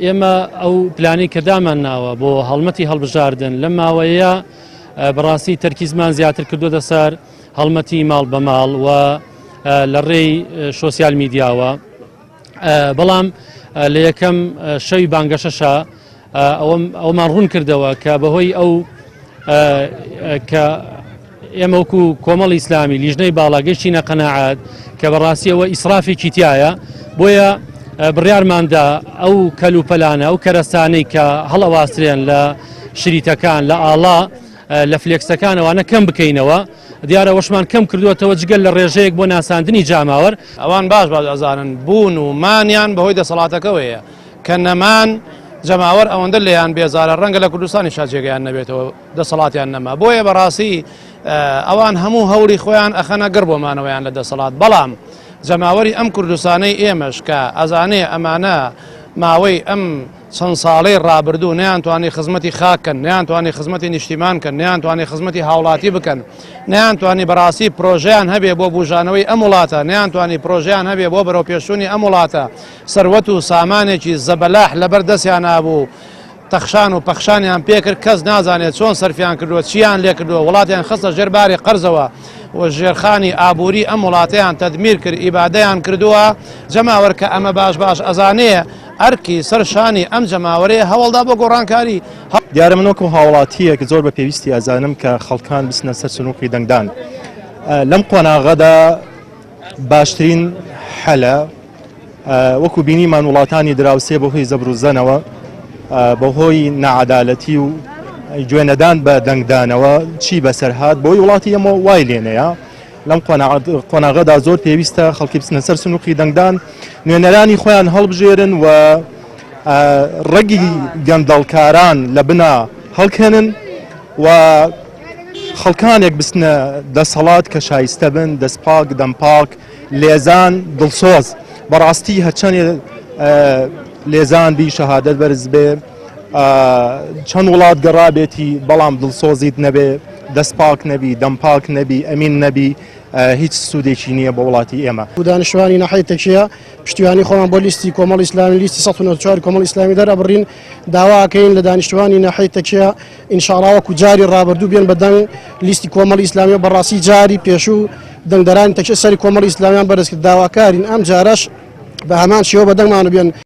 ئێمە ئەو پلانەی کە دامان ناوە بۆ هەڵمەتی هەڵبژاردن لەم ماوەیە بەڕاستی تەرکیزمان زیاتر کردووەتە سەر هەڵمەتی ماڵ بە ماڵ و لە ڕێی شۆسیال میدیاوە بەڵام لە یەکەم شەوی بانگەشەشە ئەوەمان ڕوون کردەوە کە بەهۆی ئەو کە ئێمە وەکو کۆمەڵی ئیسلامی لیژنەی باڵا گەشتینە قەناعەت کە بەڕاستیەوە ئیسرافێکی تایە بۆیە بڕیارماندا ئەو کەلوپەلانە ئەو کەرەستانەی کە هەڵەواسرێن لە شریتەکان لە ئاڵا لە فلێکسەکان ئەوانە کەم بکەینەوە دیارە وەشمان کەم کردووەتەوە جگەل لە ڕێژەیەک بۆ ناساندنی جاماوەر. ئەوان باش باش ئەزانن بوون و مانیان بەهۆی دەسەڵاتەکەوەیە کە نەمان جەماوەر ئەوەندە لێیان بێزارە ڕەنگە لە کوردستانیشا جێگەیان نەبێتەوە دەسەڵاتیان نەما بۆیە بەڕاستی ئەوان هەموو هەوڵی خۆیان ئەخەنە گڕ بۆ مانەوەیان لە دەسەڵات بەڵام جەماوەری ئەم کوردستانەی ئێمەش کە ئەزانێ ئەمانە ماوەی ئەم چەند ساڵەی ڕابردوو نەیانتوانی خزمەتی خاک کەن، نەیانتوانی خزمەتی نیشتیمان کەن، نەیانتوانی خزمەتی هاوڵاتی بکەن، نەیانتوانی بەڕاستی پرۆژەیان هەبێ بۆ بوژانەوەی ئەم وڵاتە، نەیانتوانی پرۆژەیان هەبێ بۆ بەرەوپێشچوونی ئەم وڵاتە، سەروەت و سامانێکی زەبەلاح لەبەر دەستیانا بوو، تەخشان و پەخشانیان پێکرد، کەس نازانێت چۆن سەرفیان کردووە، چییان لێکردووە، وڵاتیان خستە ژێر باری قەرزەوە و ژێرخانی ئابووری ئەم وڵاتەیان تەدمیر کرد، ئیبادەیان کردووە، جەماوەر کە ئەمە باش باش ئەزانێ، ئەرکی سەر شانی ئەم جەماوەرەیە هەوڵدا بۆ گۆڕانکاری. دیارە من وەکو هاوڵاتییەک زۆر بە پێویستی ئەزانم کە خەڵکان بچنە سەر سنوقی دەنگدان لەم قۆناغەدا باشترین حەلە وەکو بینیمان وڵاتانی دراوسێ بەهۆی زەبروزەنەوە بەهۆی نەعادالەتی و گوێنەدان بە دەنگدانەوە چی بەسەر هات بۆی وڵاتی ئێمە وای لێنەیە لەم قۆناغەدا زۆر پێویستە خەڵکی بچنە سەر سنووقی دەنگدان نوێنەرانی خۆیان هەڵبژێرن و ڕەگی گەندەڵکاران لە بنا هەڵکەنن و خەڵکانێک بچنە دەسەڵات کە شایستە بن دەستپاک دەمپاک لێزان دڵسۆز بەڕاستی هەرچەندێ لێزان بی شەهادەت بەرز بێ چەند وڵات گەڕابێتی بەڵام دڵسۆزیت نەبێ دەست پاک نەبی دەم پاک نەبی ئەمین نەبی هیچ سوودێکی نییە بۆ وڵاتی ئێمە. دانیشتوانی ناحیەی تەکیە پشتیوانی خۆمان بۆ لیستی کۆمەڵی ئیسلامی لیستی 194 کۆمەڵی ئیسلامی دەرئەبڕین داوا ئەکەین لە دانیشتوانی ناحیەی تەکیە ئینشاڵا وەکو جاری ڕابردوو بێن بە دەنگ لیستی کۆمەڵی ئیسلامی بەڕاستی جاری پێشوو دەنگدەرانی تەکیە سەری کۆمەڵی ئیسلامیان بەرز کرد داواکارین ئەم جارەش بە هەمان شێوە بە دەنگمان بێن.